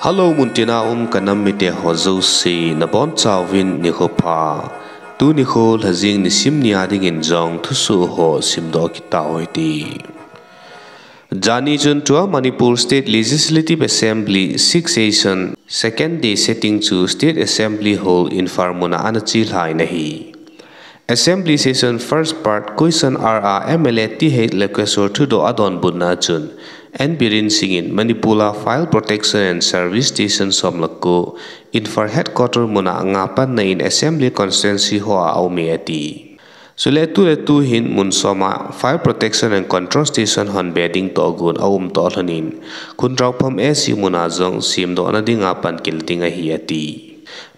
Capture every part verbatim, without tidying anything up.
Hello, muntina um kanam mite ho jouse, nabonchauvin nikho pha. Tuni kho lhajing nisim nia dingin jong thusoh ho simdoh kit tau hite. Jani chun tua Manipur State Legislative Assembly six session second day sitting chu State Assembly Hall Imphal muna ana chelhai in ahi. Assembly session first part question hour a M L A T H Lokeshwar thudoh adonbutna chun N Biren Singh in Manipur a Fire Protection and Service Station som le ko Imphal headquarter muna nga panna in Assembly Constituency ho a aume ati. Chule tuletu hin mun som a Fire Protection and Control Station hon be ding tohgon aum toh lhonin, Khundraopham A C muna jong semdohna dinga pan kila ding ahi ati.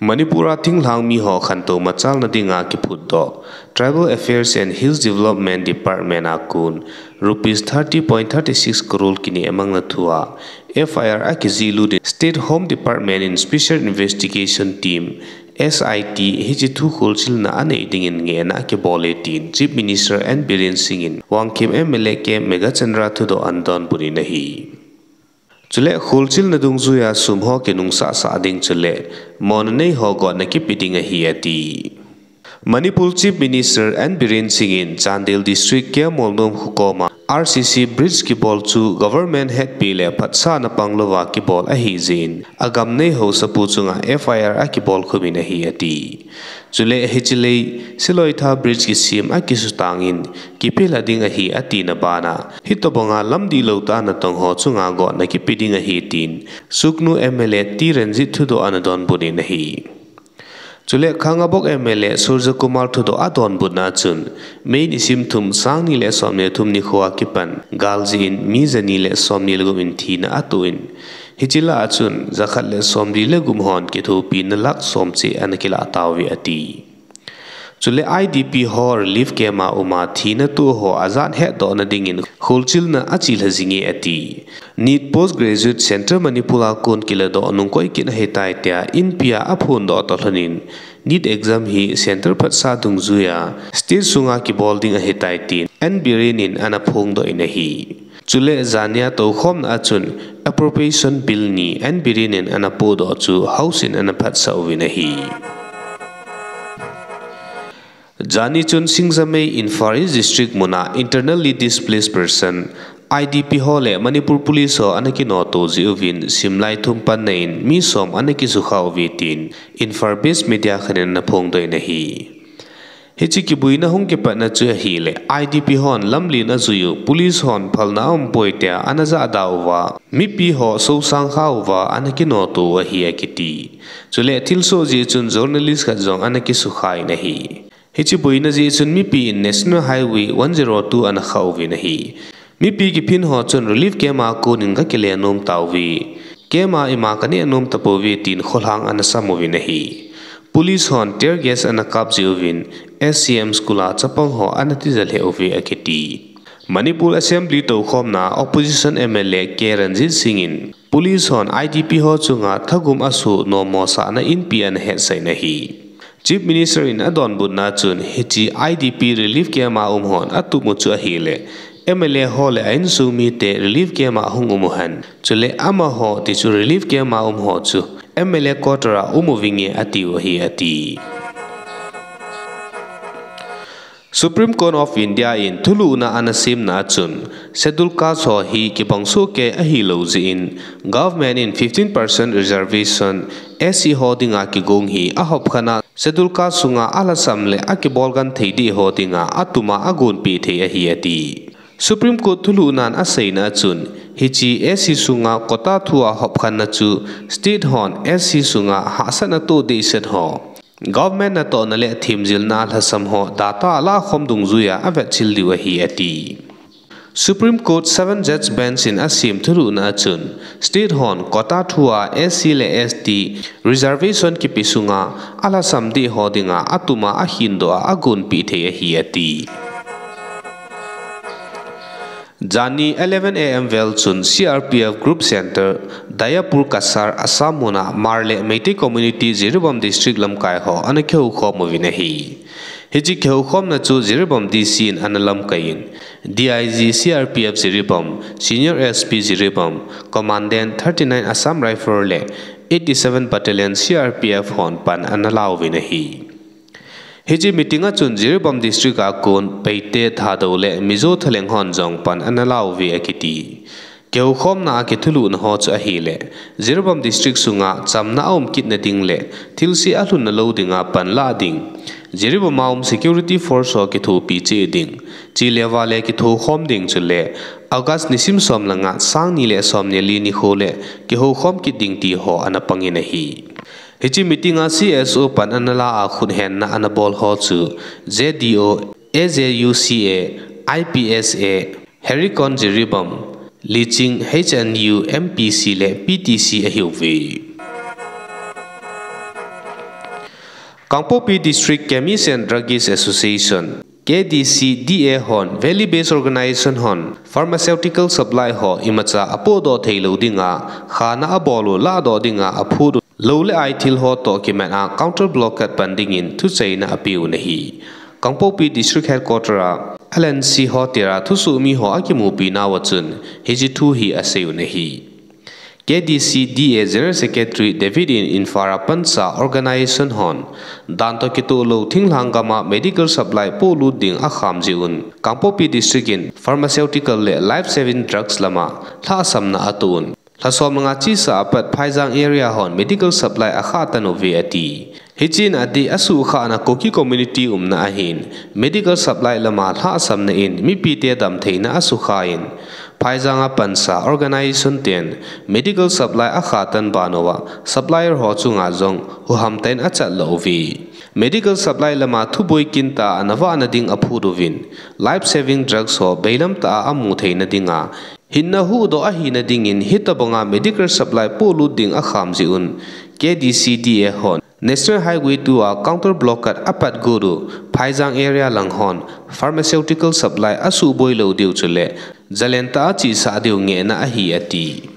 Manipur a thinglhang miho khantou machalna dinga kiphutdoh Tribal Affairs and Hills Development Department a kon rupees thirty point thirty six crore kineh mangna thua F I R akijih lut in State Home Department in Special Investigation Team, S I T, hiche thu kholchilna anei dingin ngehna akibol e tin Chief Minister N Biren Singh in Wangkhem M L A K Meghachandra thudoh ana donbut in ahi. Chule kholchilna dungjuia sum ho kinungsahsah ding chule mona neiho gotna kipe ding ahi ati. Manipur Chief Minister N Biren Singh in Chandel District K M Molnom kho koma R C C bridge kibol chu government hetpi le phatsahna panglouva kibol ahijeh in agam nei haosapu chunga F I R akibol khum in ahi ati. Chule hiche lei Siloitha bridge kisem akisutang in kipehla ding ahi atina bana, hitobanga lam dihlou tah a natong ho chunga gotna kipe ding ahi tin Sugnu M L A T Ranjit thudoh ana donbut in ahi. Chule Khangabok M L A Surjakumar thudoh adonbutna chun May nisim thum, sang ni le somni le thum nikhoa kipan gal jeh in mi jani le somni le gup in thina atoh in, hiche lah a chun jakhat le somli le gup hon kithopina lakh som cheh ana kilah tauve ati. Chule I D P ho relief camp a uma thina toh ho ajat hetdohna dingin kholchilna achelha jinge ati. NEET Postgraduate Centre Manipur a kon kiladoh nungkoi kit ahitai tia inpi a aphondoh toh lhonin, NEET exam hi centre phatsah dungjuia state sunga kibol ding ahitai tin N Biren in ana phongdoh in ahi. Chule jania toukhomna a chun Appropriation Bill ni N Biren in ana pohdoh chu House in ana phatsah uvin ahi. Jani chun Singjamei Imphal East District muna Internally Displaced Person, I D P ho le Manipur Police ho ana kinoto jeh uvin simlai thum panna in mi som ana kisukha uve tin Imphal Based Media khat in ana phongdoh in ahi. Hiche kiboina hung kipatna chu ahile, I D P hon lamlen ajui u, police hon phalna aumpoi tia ana jahda uva, mipi ho sosang kha uva ana kinoto u ahi akiti. Chule thilsoh jeh chun journalist khat jong ana kisukha in ahi. Hiche boina jeh chun mipi in National Highway one zero two ana kha uvin ahi. Mipi kiphin ho chun relief camp a konin gakile nom tauve. Camp a ima kaneh nom tapouve tin kholhang ana sam uvin ahi. Police hon tear gas ana kap jeh uvin S C M school a chapang ho ana tija lheh uve akiti. Manipur Assembly toukhomna Opposition M L A K Ranjit Singh in police hon I D P ho chunga thagum asoh nommo sahna inpi ana hetsah in ahi. Chief Minister in adonbutna chun hiche I D P relief camp a um hon atup u chu ahile M L A ho le a insung mite relief camp a hung um uhen, chule amaho tichu relief camp a um ho chu M L A quarter a um uvinge atiu ahi ati. Supreme Court of India in thulhuhna ana semna a chun Scheduled Caste ho hi kibang sohkei ahilou jeh in government in fifteen percent reservation S C ho dinga kigong hi ahopkhatna Scheduled Caste sunga alhasam le akibol genthei deh ho dinga atuma agonpeh thei ahi ati. Supreme Court thulhuhnan aseina a chun hiche S C sunga quota thua hopkhatna chu state hon S C sunga hahsatna toh dehset ho government natohna le themjilna lhasam ho data alahkhom dungjuia avetchil diu ahi ati. Supreme Court seven judge bench in asem thulhuhna a chun state hon quota thua S C le S T reservation kipe sunga alhasam deh ho dinga atuma ahindoh a agonpeh thei ahi ati. Jani eleven A M vel chun C R P F Group Center, Dayapur Kasar, Assam muna Hmar le Meitei Community Jiribam District lamkai ho ana kihoukhom uvin ahi. Hiche kihoukhomna chu Jiribam D C in ana lamkai in, D I G C R P F Jiribam, Senior S P Jiribam, Commandant thirty nine Assam Rifle le eighty seven Battalion C R P F hon pan ana lauvin ahi. Hiche meeting a chun Jiribam District a kon Paite, Thadou le Mizo thalheng hon jong pan ana lauve akiti. Kihoukhomna a kithulhuhna ho chu ahile, Jiribam District sunga chamna aum kitna ding le thilse alhunna lou dinga panlah ding, Jiribam a um security force ho kithopi cheh ding, chule vale kithoukhom ding chule August nisim som le nga, sang ni le som ni le li nikho le kihoukhom kit ding ti ho ana pangin ahi. Hiche meeting a C S O pan ana la a khuthenna ana bol ho chu Z D O, A J U C A, I P S A, Herikon Jiribam, Liching H N U, M P C le P T C ahiuve. Kangpokpi District Chemist and Druggist Association, K D C D A hon Valley Based Organization hon pharmaceutical supply ho imacha apohdoh theilou dinga khana abol u lahdoh dinga aphut u lou le ai thil ho toh kimat a counter blockade pan dingin thucheina apeuvin ahi. Kangpokpi District Headquarter a L N C Hotel a thusoh mi ho akimupi nauva chun hiche thu hi aseiyun ahi. K D C D A General Secretary David in Imphal a pansa organization hon dan toh kitoh lou thinglhang gam a medical supply pohlut ding akham jeh un Kangpokpi District in pharmaceutical le life saving drugs lama lhahsamna atoh un, lha som le nga chesa apat Phaijang area hon medical supply akhah tan uve ati. Hichun adeh a asuhkhahna Kuki community umna ahin, medical supply lama lhahsamna in mipite damtheina asukha in, Phaijang a pansa organization ten medical supply akhah tan ban uva supplier ho chunga jong huhham tah in achat lou uve. Medical supply lama thuboi kin tah a ana vahna ding aphut uvin, life saving drugs ho beilam tah a amu theina dinga hinna huhdoh ahina dingin hitobanga medical supply pohlut ding akham jeh un K D C D A hon National Highway two a counter blockade apat got u Phaijang area lang hon pharmaceutical supply asuhboi lou diu chule jalen tah a chesah diu ngehna ahi ati.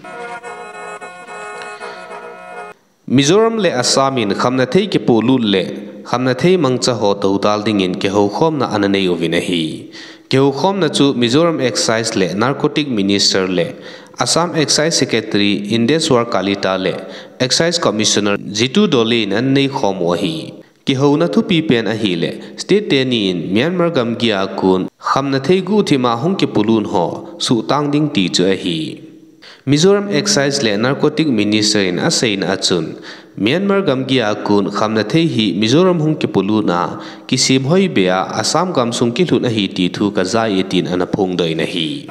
Mizoram le Assam in khamnathei kipohlut le khamnathei mangcha ho doudal dingin kihoukhomna ana nei uvin ahi. Kihoukhomna chu Mizoram Excise le Narcotic Minister le Assam Excise Secretary Indeswar Kalita le Excise Commissioner Jitu Dole in ana neikhom u ahi. Kihouna thupi pen ahile, state teni in Myanmar gamgi a kon khamnathei guhthim a hung kipolut ho suhtang ding ti chu ahi. Mizoram Excise le Narcotic Minister in aseina a chun, Myanmar gamgi a kon khamnathei hi Mizoram hung kipolutna a kisemhoi be a Assam gamsung kilhut ahi ti thu kajai e tin ana phongdoh in ahi.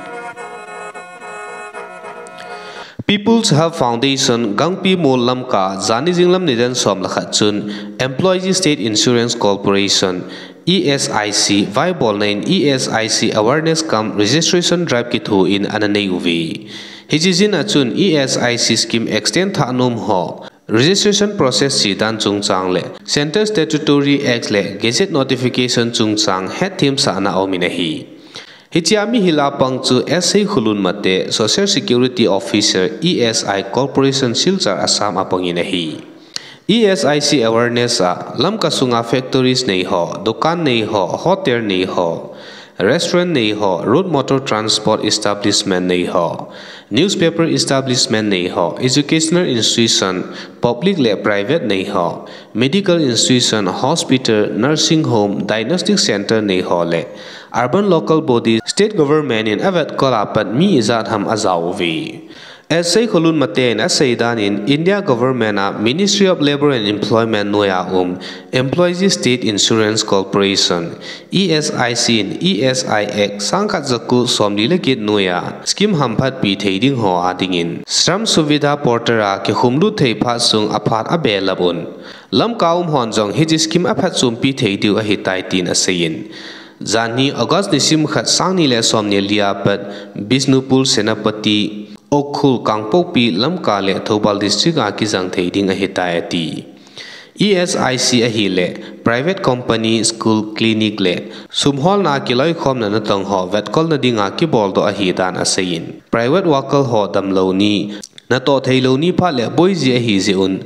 People's Hub Foundation, Gangpimol Lamka, jani jinglam nidan som le khat chun, Employee State Insurance Corporation, E S I C, vaibolna in E S I C Awareness cum Registration Drive kitho in ana nei uve. Hiche jin a chun E S I C scheme extend thah nom ho registration process chedan chungchang le Central Statutory Act le Gazette Notification chungchang hetthemsahna aumin ahi. Hichea mihil a pang chu S Seikholun Mate, Social Security Officer, E S I Corporation, Silchar, Assam apangin ahi. E S I C awareness a Lamka sunga factories nei ho, dukan nei ho, hotel nei ho, restaurant nei ho, road motor transport establishment nei ho, newspaper establishment nei ho, educational institution, public le private nei ho, medical institution, hospital, nursing home, diagnostic center nei ho le urban local body, state government in avetkol a pat mi ijat ham ajao uve. S Seikholun Mate in aseidan in India government a Ministry of Labour and Employment noiya um Employee State Insurance Corporation, E S I C in E S I Act sangkhat jako somli le get noiya scheme hamphatpi thei ding ho a dingin Shram Suvidha Portal a kikhumlut thei phat sung aphat abelap un, Lamka um hon jong hiche scheme aphatchompi thei diu ahitai tin aseiyin, janhi August nisim khat, sangni le somni le li a pat Bishnupur, Senapati, Ukhrul, Kangpokpi, Lamka le Thoubal district a kijang thei ding ahitai ati. E S I C ahileh private company, school, clinic le sumholna kiloikhomna natong ho vetkolna dinga kiboldoh ahidan aseiyin, private worker ho damlou ni, natoh theilou ni phat le boiji ahijeh un,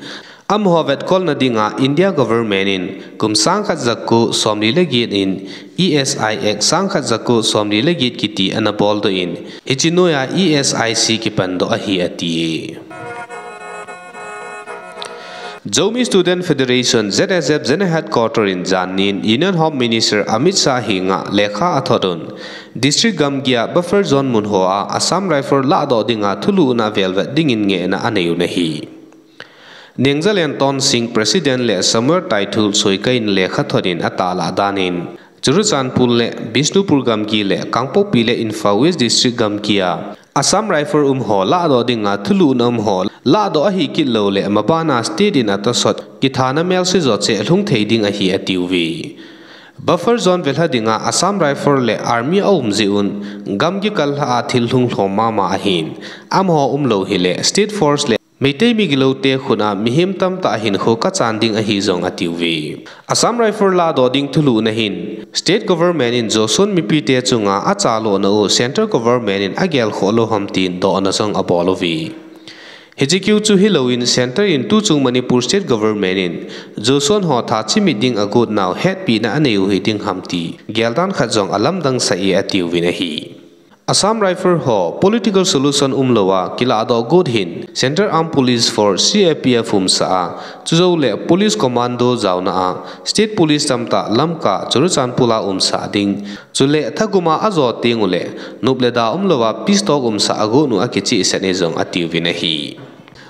amaho vetkolna dinga India government in kum sangkhat jako somli le get in E S I Act sangkhat jako somli le get kiti ana boldoh in, hiche noiya E S I C kipandoh ahi ati. Zomi Student Federation, Z S F General Headquarter in jannin Union Home Minister Amit Shah henga lekha athot un, District gamgia buffer zone mun hoa Assam Rifle lahdoh dinga thulhuhna velvet dingin ngehna anei un ahi. Nengzalen Tonsing, President le Samuel Taithul soikaiyin lekhathot in atahlah danin, Churachandpur le Bishnupur gamgi le Kangpokpi le Imphal West District gamgia Assam Rifle umho lahdoh dinga thulhuhna umho lahdoh ahikit louleh mabana state in atosot kithana melse jouse alhung thei ding ahi atiuve. Buffer zone velha dinga Assam Rifle le Army aum jeh un, gamgi kallhah a thil lhung lhom mama ahin, amaho umlou hileh State Force le Meitei migiloute khut a mihem tamtah hinkho kachan ding ahi jong atiuve. Assam Rifle lahdoh ding thulhuhna hin State Government in Zosuan mipite chunga achalona u Central Government in agelkhoh lou ham tin dohna jong abol uve. Hiche kiu chu hilouvin Centre in tuchung Manipur State Government in Zosuan ho thachimit ding agot nau hetpina anei u hiding ham ti geldan khat jong alamdang sah e atiuvin ahi. Assam Rifle ho political solution umlouva kilahdoh got hin Central Armed Police Force, C A P F umsah a, chujouleh Police Commando jaona a State Police tamtah Lamka, Churachandpur a umsah ding, chule thaguma ajo tenguleh nop le da umlouva peace talk umsah agot u akichehsah e jong atiuvin ahi.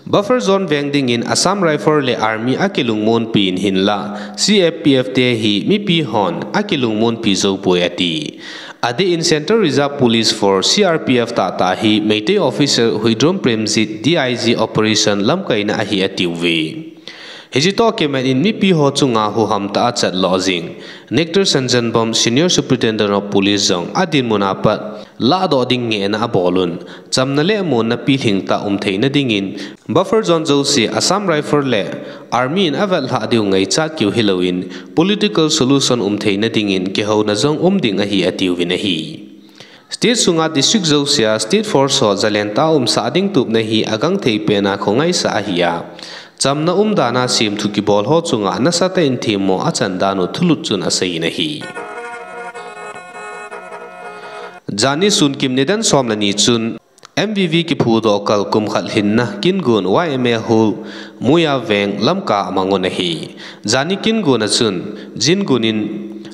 Buffer zone veng dingin Assam Rifle le Army akilungmonpi in hinlah, C A P F te hi mipi hon akilungmonpi joupoi ati. Adeh in Central Reserve Police Force, C R P F tahtah hi Meitei officer Huidrom Premjit, D I G Operation lamkaina ahi atiuve. Hiche toh kimat in mipi ho chunga huham tah a chatlo jing, Nector Sanjanbam, Senior Superintendent of Police jong adinmun a pat lahdoh ding ngehna abol un, chamna le monna pilhing tah um theina dingin, buffer zone jouse Assam Rifle le Army in avetlhah diu ngaichat keu hilouvin, political solution um theina dingin kihouna jong um ding ahi atiuvin ahi. State sunga district jousea State Force ho jalentah a umsah ding tupna hi agangthei pena khongaisah ahi a, chamna umdana semthu kibol ho chunga nasatah in themmo achan dan u thulut chun aseiyin ahi. Janhi sunkim nidan som le ni chun M V V kiphudoh kal kum khat lhinna Kingun Y M A Hall, Muya Veng, Lamka amang un ahi. Janhi Kingun a chun, Jingun in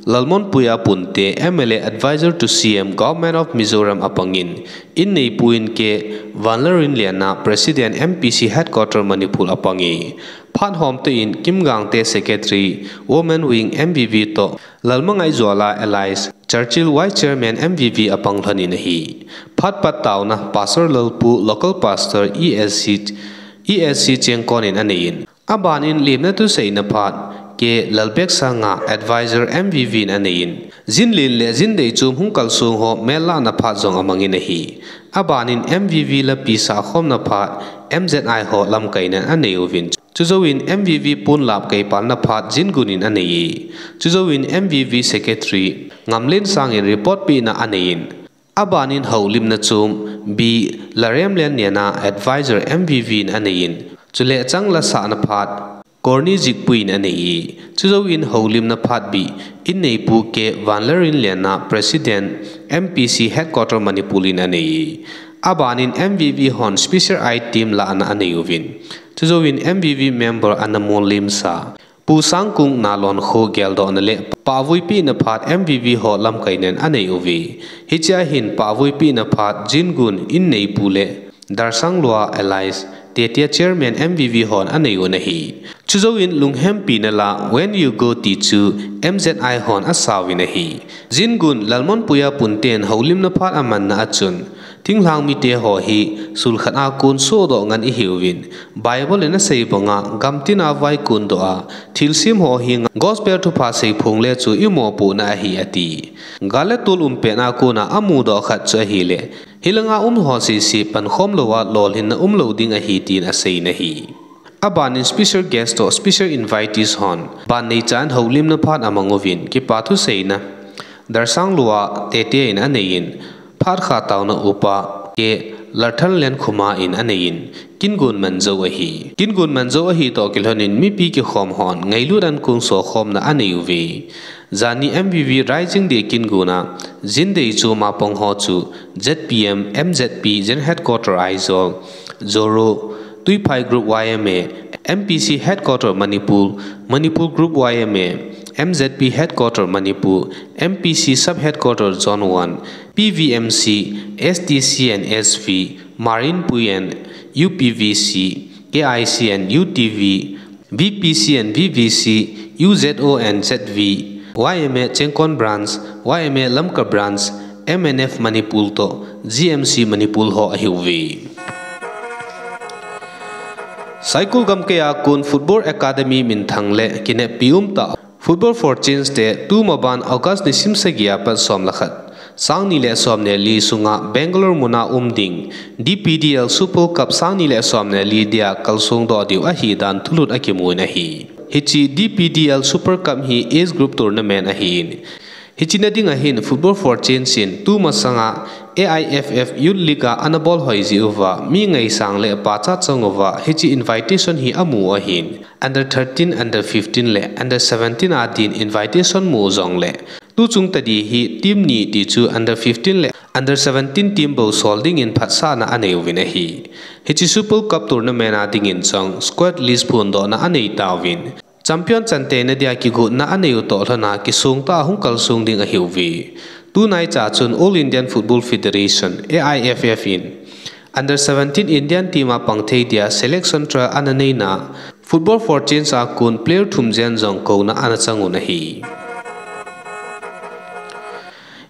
Lalmonpuia Punte, M L A Advisor to C M, Government of Mizoram apangin, in neipu in K Vanlalrinliana, President M P C Headquarter Manipur apange. Phat homtah in Kim Gangte, Secretary, Women Wing M V V toh, Lalmangaijwala alias Churchill, Vice Chairman M V V apang lhonin ahi. Phat pat taona Pastor Lalpu, Local Pastor, E S C, E S C chengkonin aneiyin, abanin lemna thuseina phat K Lalbeksanga, Advisor M V V in aneiyin, jinlen le jindei chom hung kalsong ho mellahna phat jong amangin ahi. Abanin M V V lapi sahkhomna phat M Z I ho lamkainan anei uvin, chujouvin M V V ponlap kaipalna phat Jingun in aneiye. Chujouvin M V V Secretary Ngamlensang in report pehna aneiyin, abanin houlimna chom B Laremlenliana, Advisor M V V in aneiyin, chule chang lasahna phat Corny Jikpui in aneiye. Chujouvin houlimna phat B in neipu K Vanlalrinliana, President M P C Headquarter Manipur in aneiye. Abanin M V V hon special item lahna anei uvin, chujouvin M V V member Anamol Lemsa, Pu Sangkung Nalonkho geldohna le pahvui pehna phat M V V ho lamkainan anei uve. Hichea hin pahvui pehna phat Jingun in neipu le Darsanglua alias Tetia Chairman M V V hon anei un ahi. Chujouvin lunghempina la When You Go ti chu M Z I hon asauvin ahi. Jingun Lalmonpuia Punten houlimna phat amanna a chun, thinglhang mite ho hi sulkhat a kon sohdoh ngan ihiuvin, Bible in asei banga gamtina vaikondoh a, thilsem ho henga Gospel thupha seiphong le chu imopohna ahi ati. Gal le tol umpetna kona amudoh khat chu ahile, hilanga um ho sese pankhom louva lolhinna umlou ding ahi tin aseiyin ahi. Aban in special guest toh special invitees hon ban neichan houlimna phat amang uvin, kipa thuseina Darsang Lua Tete in anei in, phat kha taona upa K Lalthanlen Khuma in anei in, kingon manjo ahi. Kingon manjo ahi toh kilhon in mipi kikhom hon ngailut ankong sokhomna anei uve. Jani M V V Rising Day kingona jindei chu mapang ho chu Z P M, M Z P, General Headquarter Aizawl, Zoro, Tuiphai Group Y M A, M P C Headquarter Manipur, Manipur Group Y M A, M Z P Headquarter Manipur, M P C Sub Headquarter Zone one, P V M C, S T C and S V, Marine Puyan, U P V C, K I C and U T V, V P C and V V C, U Z O and Z V, Y M A Chengkon Branch, Y M A Lamka Branch, M N F Manipur toh G M C Manipur ho ahiuve. Saikul gamkai a kon Football Academy minthang le kineppi umtah Football for Change te tumaban August nisim sagi a pat som le khat, sang ni le som ni le li sunga Bangalore muna um ding D P D L Super Cup sang ni le som ni le li dia kalsong doh diu ahi dan thulut akimun ahi. Hiche D P D L Super Cup hi age group tournament ahin, hiche na dinga hin Football for Change in tumasanga A I F F Youth League a ana bolhoi jeh uva mi ngaisang le pachat chang uva hiche invitation hi amu ahin, under thirteen, under fifteen le under seventeen a din invitation mu jongle, tuchung tadi hi team ni ti chu under fifteen le under seventeen team bou sol dingin phatsahna anei uvin ahi. Hiche Super Cup tournament a dingin jong squad list phondohna anei tauvin, champion chanteina dia kigotna anei u toh lhona kisong tah a hung kalsong ding ahiuve. Tunaicha chun All Indian Football Federation, A I F F in under seventeen Indian team a pang thei dia selection trial ana neina, Football for Change a kon player thum jen jong kouna ana chang un ahi.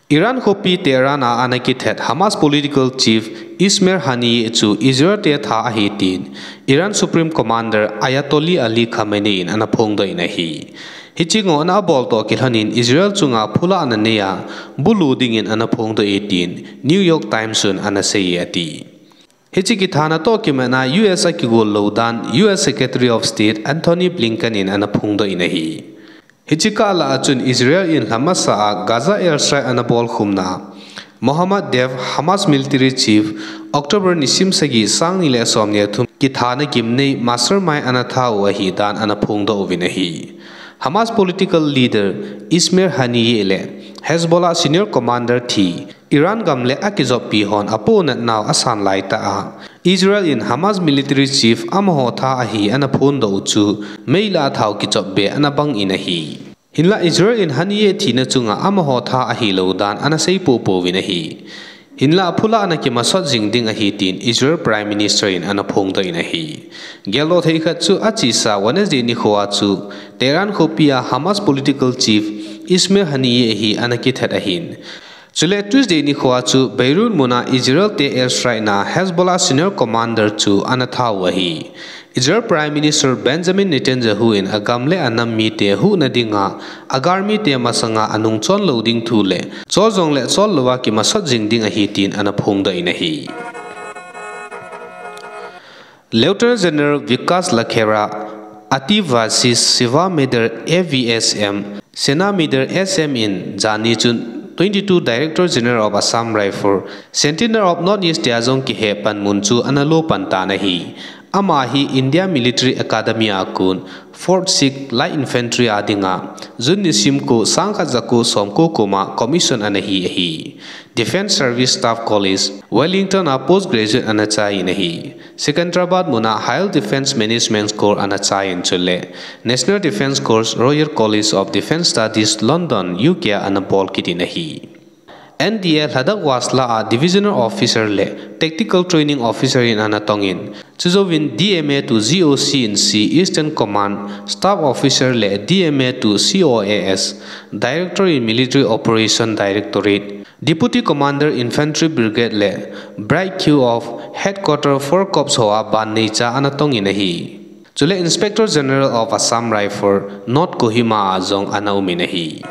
Iran khopi Tehran a ana kithet Hamas political chief Ismail Haniyeh chu Israel te tha ahi tin Iran Supreme Commander Ayatollah Ali Khamenei in ana phongdoh in ahi. Hiche ngohna abol toh kilhon in Israel chunga phulahna nei a bulu dingin ana phongdoh e tin New York Times in ana sei e ati. Hiche kithana toh kimatna U S a kigol lou dan U S Secretary of State Antony Blinken in ana phongdoh in ahi. Hiche kah lah a chun Israel in lha masa a Gaza airstrike ana bolkhumna Mohammad Deif Hamas military chief October nisim sagi sang ni le som ni le thum kithana gimnei mastermind ana tha u ahi dan ana phongdoh uvin ahi. Hamas political leader Ismail Haniyeh le Hezbollah senior commander thi Iran gam le akijoppi hon apohnat nau asan laitah a, Israel in Hamas military chief amaho tha ahi ana phondoh u chu meilah a thao kichop be ana bang in ahi. Hinlah Israel in Haniyeh thina chunga amaho tha ahilou dan ana sei poupou vin ahi. Hinlah phulahna kimasot jing ding ahi tin Israel Prime Minister in ana phongdoh in ahi. Geldoh thei khat chu achesa Wednesday nikho a chu Tehran khopi a Hamas political chief Ismail Haniyeh hi ana kithet ahin. Chule Tuesday nikho a chu Beirut muna Israel te airstrike na Hezbollah senior commander chu ana tha u ahi. Israel Prime Minister Benjamin Netanyahu in agam le anam mite huhna dinga agal mite masanga anung chon lou ding thu le chol jongle chol louva kimasot jing ding ahi tin ana phongdoh in ahi. Lieutenant General Vikas Lakhera, Ativasi Seva Medal A V S M, Sena Medal S M in jani chun twenty-two Director General of Assam Rifle, Sentinel of North East tia jong kihe panmun chu ana lo pan tan ahi. Ama hi India Military Academy a kon Fourth Sikh Light Infantry a dinga June nisim ko sangkhat jako somko kuma commission ana hi ahi. Defence Service Staff College, Wellington a postgraduate ana chai in ahi. Secunderabad muna Higher Defence Management Course ana chai in chule National Defence Course, Royal College of Defence Studies, London, U K a ana bol kit in ahi. N D A Ladakh Wasla a Divisional Officer le Tactical Training Officer in ana tong in, chujouvin D M A to G O C in C Eastern Command, Staff Officer le D M A to C O A S, Director in Military Operation Directorate, Deputy Commander Infantry Brigade le Bright Q of Headquarter Four Corps hoa ban neicha ana tong in ahi. Chule Inspector General of Assam Rifle, North Kohima a jong ana um in ahi.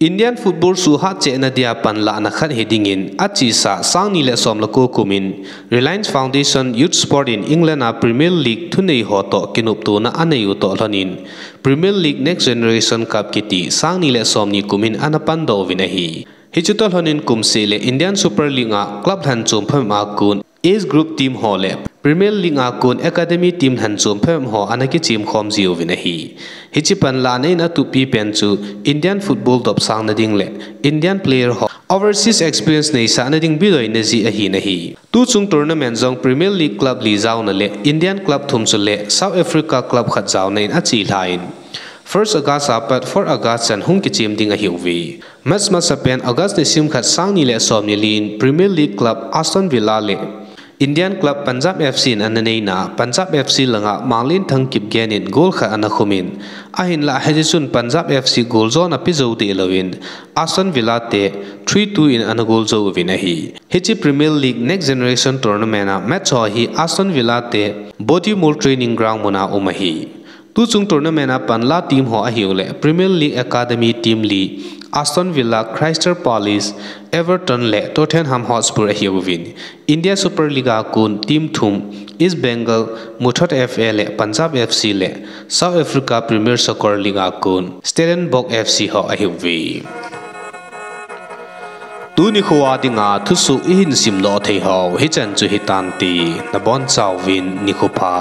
Indian football suhhat chehna dia panlahna khat hidingin achesa sang ni le som le ko kumin Reliance Foundation Youth Sport in England a Premier League thunei ho toh kinoptona anei u toh lhonin Premier League Next Generation Cup kiti sang ni le som ni kumin ana pandoh uvin ahi. Hiche toh lhonin kumseh le Indian Super League a club lhanchom phabep a kon age group team ho le Premier League a kon academy team lhanchom phabep ho ana kichemkhom jiuvin ahi. Hiche panlahna in atupi pen chu Indian football dopsang nading le Indian player ho overseas experience neisah nading bidoina jeh ahin ahi. Tuchung tournament jong Premier League club li jaona le Indian club thum chule South Africa club khat jaona in achelhan, first August apat fourth August chan hung kichem ding ahiuve. Match masapen August nisim khat sang ni le som ni li in Premier League club Aston Villa le Indian club Punjab F C in ana neina, Punjab F C langa Manglenthang Kipgen in goal khat ana khumin, ahinlah hiche chun Punjab F C goal jona pejou dehlouvin Aston Villa te three two in ana goal jou uvin ahi. Hiche Premier League Next Generation Tournament a match ho hi Aston Villa te Bodymoor Training Ground muna um ahi. Tuchung tournament a panla team ho ahiu le Premier League Academy team li Aston Villa, Crystal Palace, Everton le Tottenham Hotspur ahiuvin, India Super League a kon team thum East Bengal, Muthoot F A le Punjab F C le South Africa Premier Soccer League a kon Stellenbosch F C ho ahiuve. Tuni khoa dinga thusoh ihin simdoh thei ho hichan chu hitante, nabonchauvin nikho pha.